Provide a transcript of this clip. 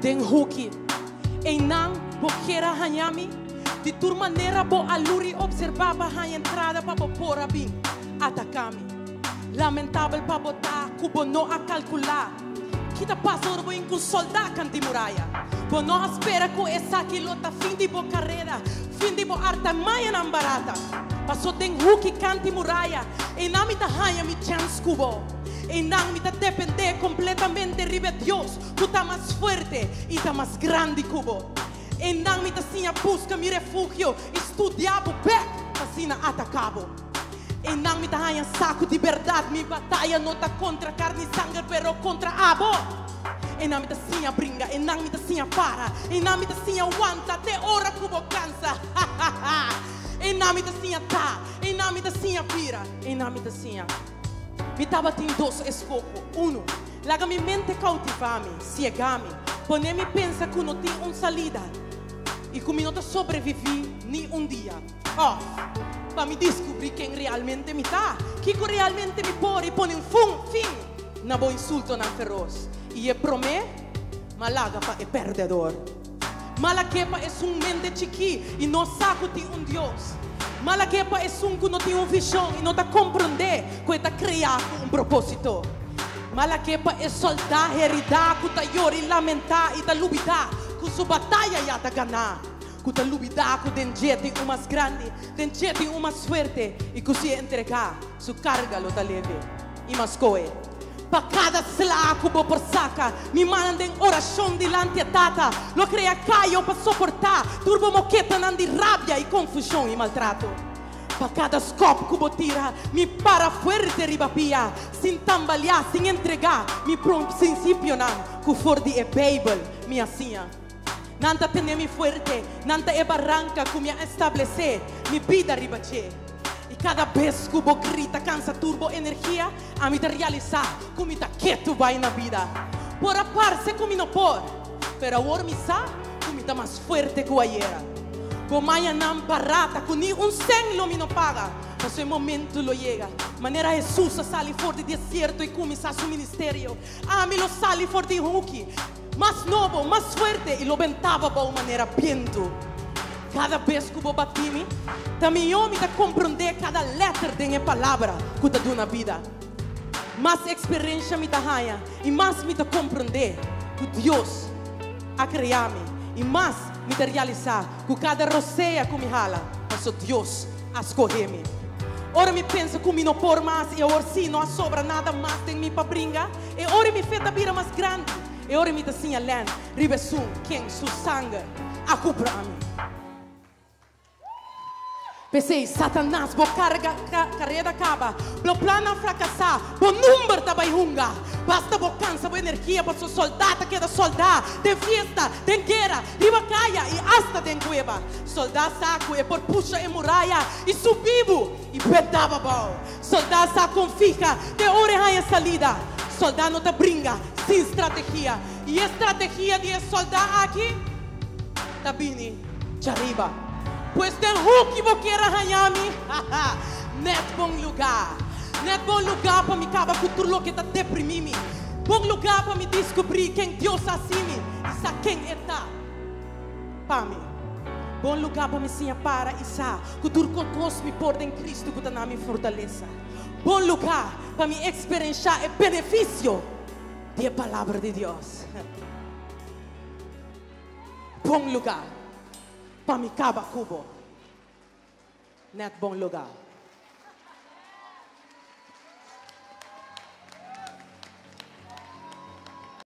Den huki. Einan bo kier a haña mi? Di tur manera bo a luri observá pa haña entrada pa bo por a bin ataká mi. Lamentabel pa bo ta ku bo no a kalkulá ki ta pasa ora bo in ku un soldá kant'i muraya. Bo no a spera ku esaki lo ta fin di bo karera, fin di bo artamañanan barata. Paso den huki kant'i muraya, einan mi ta haña mi chèns ku bo. Einan mi ta dependé kompletamente riba e Dios ku ta mas fuerte i ta mas grandi ku bo. Einan mi ta siña buska mi refugio i studia bo bèk pa asina ataká bo. Einan mi ta haña sa ku di bèrdat mi bataya no ta kontra karni i sanger, pero kontra abo. Einan mi ta siña bringa, einan mi ta siña para, einan mi ta siña wanta te ora ku bo kansa. Einan mi ta siña ta, einan mi ta siña bira, einan mi ta siña. Mi tabatin dos eskoho. Unu, laga mi mente koutivá mi, siegá mi, pone mi pensa ku no tin un salida i ku mi no ta sobreviví ni un dia. Òf, pa mi diskubrí ken realmente mi ta, kiko realmente mi por i pone un fun, fin, na bo insultonan feros. I e promé, m'a laga pa e pèrdèdor. M'a lag'é pa esun mente chikí i no sa ku tin un Dios. M'a lag'é pa esun ku no tin un vishon i no ta komprondé ku e ta kreá ku un propósito. M'a lag'é pa e sòldá heridá ku ta yora i lamentá i ta lubidá ku su bataya ya ta ganá, ku ta lubidá ku den dje tin un mas grandi, den dje tin un mas fuerte i ku si e entregá, su karga lo ta leve i mas koe. Pa kada sla ku bo por saka, mi mannan den orashon dilanti e Tata lo krea kayo pa soportá tur bo moketanan di rabia i konfushon i maltrato. Pa kada skòp ku bo tira, mi para fuerte riba pia, sin tambaleá, sin entregá mi prinsipionan ku for di e Beibel mi a siña. Nan ta tene mi fuerte, nan ta e baranka ku mi a establesé mi bida riba dje. I kada bes ku bo grita kansa tur bo energia, ami ta realisá ku mi ta ketu bai na bida. Por a parse ku mi no por, pero awor mi sa ku mi ta mas fuerte ku ayera. Bo mañanan barata ku ni un sèn lo mi no paga, pasobra e momentu lo yega. Manera Hesus a sali for di desierto i kuminsá su ministerio, ami lo sali for di huki. Mas nobo, mas fuerte i lo bentaba bou manera bientu. Kada bes ku bo batí mi, ta mihó mi ta komprondé kada lèter den e Palabra ku ta duna bida. Mas eksperensha mi ta haña i mas mi ta komprondé ku Dios a krea mi i mas mi ta realisá ku kada rosea ku mi hala, paso Dios a skohe mi. Ora mi pensa ku mi no por mas i awor sí no a sobra nada mas den mi pa bringa, E ora mi fe ta bira mas grandi, e ora mi ta siña lèn riba esun ken su sanger a kubra mi. P'esei, Satanas, bo karga kareda kaba, bo plannan frakasá, bo number ta bai hunga. Basta bo kansa bo energia pasobra sòldá ta keda sòldá den fiesta, den guera, riba kaya i asta den kueba. Sòldá sa ku e por pusha e muraya i subi bo i benta bo abou. Soldá sa kon fiha te ora e haña salida. Soldá no ta bringa sin strategia. I e strategia di e soldá aki ta bini djariba. Pues den hoki bo kier a haña mi? Haha! Nèt bon lugá. Nèt bon lugá pa mi kaba ku tur loke ta deprimí mi. Bon lugá pa mi diskubrí ken Dios a hasi mi i sa ken e ta pa mi. Bon lugá pa mi siña para i sa ku tur kos mi por den Kristu ku ta na mi fortalesa. Bon lugá pa mi eksperenshá e benefisio di e Palabra di Dios. Bon lugá pa mi kaba ku bo. Nèt bon lugá.